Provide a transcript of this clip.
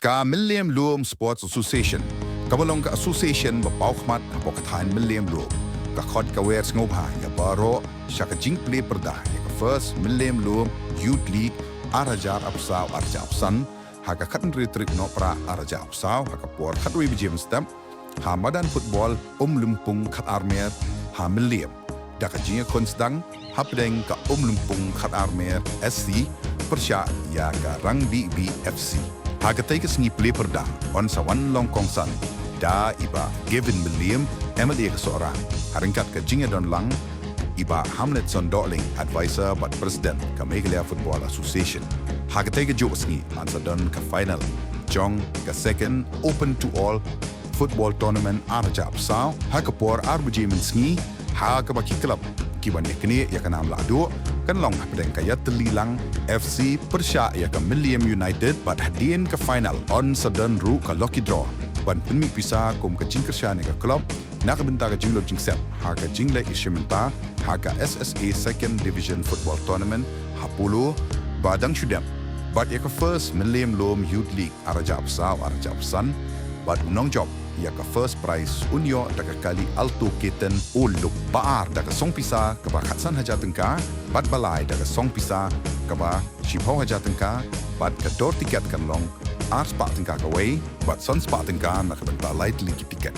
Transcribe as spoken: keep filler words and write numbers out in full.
Ka Mylliem Lum Sports Association, kaba long ka association ba paw khmat hapoh ka thaiñ Mylliem Lum, ka khot ka wer sngewbha ïa baroh sha ka jingplie pyrda ïa ka First Mylliem Lum Youth League ar hajar arphew saw ar hajar arphew san, ha ka khathynriew tarik Nohprah ar hajar arphew saw, ha ka por khatwei baje mynstep, ha madan football Umlympung Khatarmer, ha Mylliem, da ka jingïakhun sdang hapdeng ka Umlympung Khatarmer S C pyrshah ïa ka Rangbibi F C. Ha katei ka sngi plie pyrda yn sa wan long kongsan da i Bah Gavin Mylliem, M L A ka Sohra, ha ryngkat ka jingïadon lang i Bah Hamletson Dohling, Advisor bad President ka Meghalaya Football Association. Ha katei ka juh sngi yn sa don ka final jong ka Second Open to All Football Tournament ar hajar arphew saw, ha ka por ar baje mynsngi, ha kaba ki club ki ban ïaknieh ïa ka nam lahduh kan long hapdeng ka Ïatylli Lang F C pyrshah ïa ka Mylliem United, bad hadien ka final yn sa don ruh ka lucky draw ban pynmih pisa kum ka jingkyrshan ïa ka club na ka bynta ka jinglut jingset ha ka jingleit ïashim bynta ha ka S S A Second Division Football Tournament ha Polo. Ba dang shu dep bad ïa ka First Mylliem Lum Youth League ar hajar arphew saw ar hajar arphew san, bad u nongjop ïa ka first prize un ïoh da ka kali Alto K ten Old Look. Ba ar da ka song pisa kaba khatsan hajar tyngka, bad ba lai da ka song pisa kaba shiphew hajar tyngka, bad ka dor tiket kan long ar spah tyngka kawei, bad san spah tyngka na ka bynta lai tylli ki tiket.